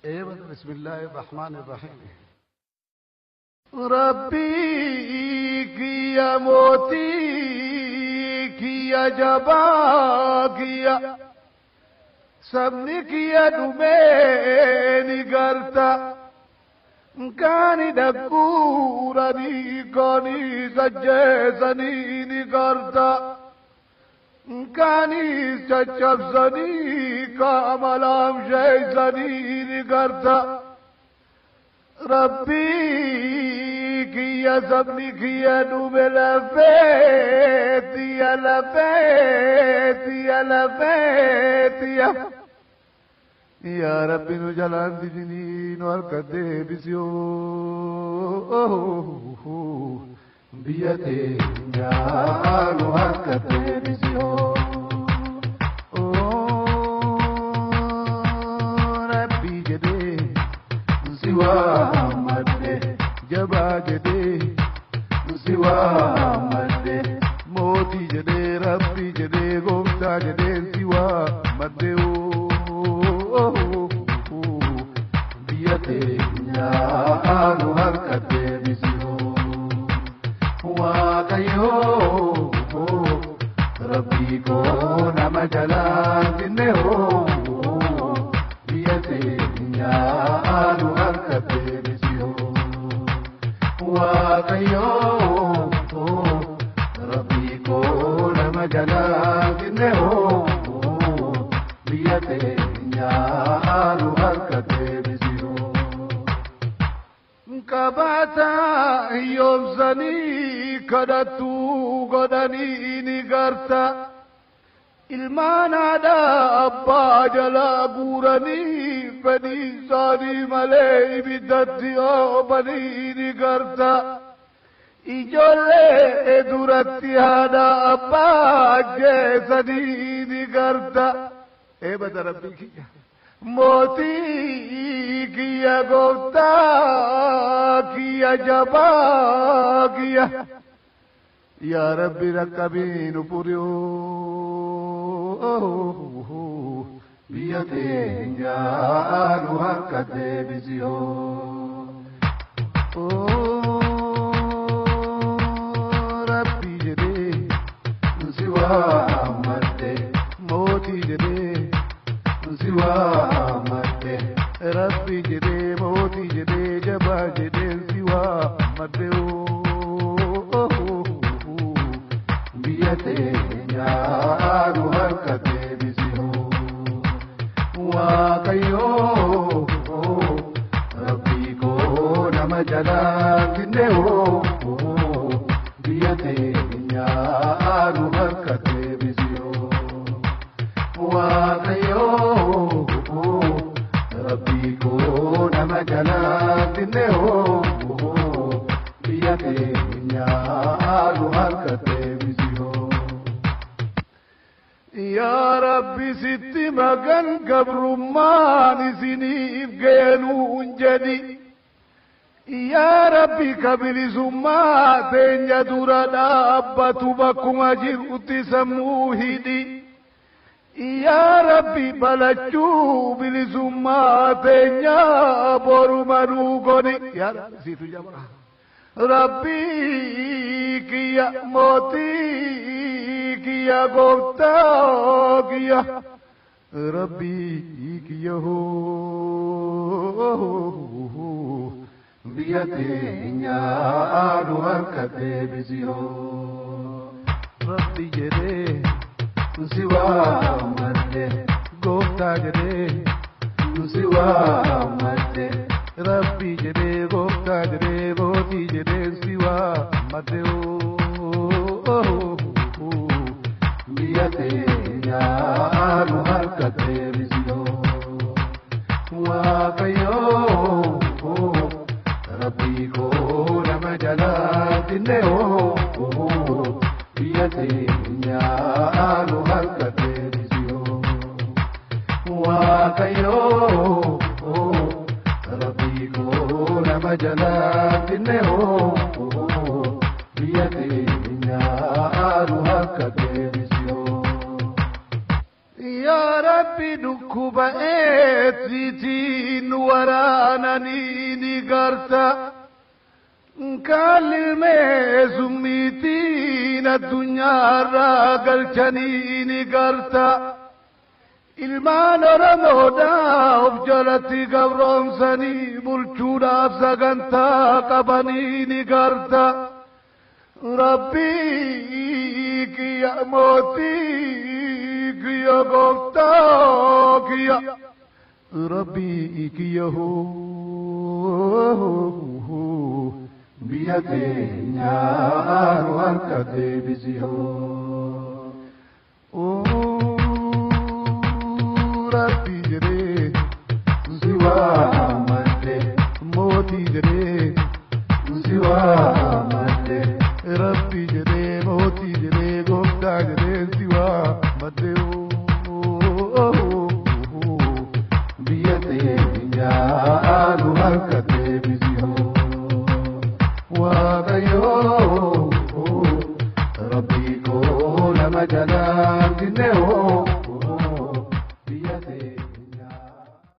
بسم الله الرحمن الرحيم. ربي كيا موتي كيا جبا كيا sabni kiyya dhumee ni garta kaani dhagguuranii kaanii sajjeessanii ni garta kaanii caccabsanii qaama laamsheessanii ni garta. Rabbii kiyya sabni kiyya dhume lafee tiyya lafee tiyya lafee tiyya. Yaa Rabbi nu jalaan didinii nu harka deebisi biyya teenyaa nu harka deebisi. Rabbi jedhee si waammadhe jabaa jedhee si waammadhe mootii jedhee Rabbi jedhee gooftaa jedhee si waammadhe. Biyya teenyaa nu harka deebisi. Waaqayyoo Rabbii koo nama jalaa dinne biyya teenyaa nu harka deebisi. Waaqayyoo Rabbii koo nama jalaa dinne biyya teenyaa nu harka deebisi. Qabaata yoomsanii kadhattuu godhanii ni garta. Ilmaan haadha abbaa jalaa guuranii fedhii isaanii malee ibiddatti oobanii ni garta. Ijoollee duratti haadha abbaa ajjeesanii ni garta. Eebada Rabbii kiyya. Mootii kiyya gooftaa kiyya jabaa kiyya. Yaa Rabbi raqqabii nu furi biyya teenyaa nu harka deebisi. Rabbi jedhee si waammadhe mootii jedhee si waammadhe Rabbi jedhee mootii jedhee jabaa jedhee si waammadhe. Biyya teenyaa nu harka deebisi. Waaqayyoo Rabbii koo nama jalaa dinne biyya teenyaa nu harka deebisi. Waaqayyoo Rabbii koo nama jalaa dinne biyya teenyaa nu harka deebisi. Yaa Rabbi sitti magan gabrummaan isiniif geenuun jedhi. Yaa Rabbi ka bilisummaa teenya dura dhaabbatu bakkuma jirutti sammuu hidhi. Yaa Rabbi balachuu bilisummaa teenya boruma nuu goni. Yaa Rabbi siitu jabaa. Rabbi kiyya mootii kiyya gooftaa kiyya. Rabbi kiyya hoo biyya teenyaa nu harka deebisi. Rabbi jedhee si waammadhe gooftaa jedhee si waammadhe Rabbi jedhee gooftaa jedhee mootii jedhee si waammadhe. Biyya teenyaa nu harka deebisi. Waaqayyoo Rabbii koo nama jalaa dinne biyya teenyaa nu harka deebisi. Waaqayyoo Rabbii koo nama jalaa dinne biyya teenyaa nu harka deebisi. Yaa Rabbi dhukkuba eetsiitiin nu waraananii ni garta. Kaalilmee summiitiin addunyaarraa galchanii ni garta. Ilmaan Oromoodhaa of jalatti gabroomsanii bulchuudhaaf sagantaa qabanii ni garta. Rabbii kiyya, mootii kiyya, gooftaa kiyya. Rabbii kiyya hoo, biyya teenyaa nu harka deebisi hoo. Rabbi jedhee si waammadhe, mootii jedhee si waammadhe, Rabbi jedhee, mootii jedhee, gooftaa jedhee si waammadhe. Biyya teenyaa nu harka deebisi hoo. Waaqayyoo, Rabbii koo, nama jalaan dinne hoo.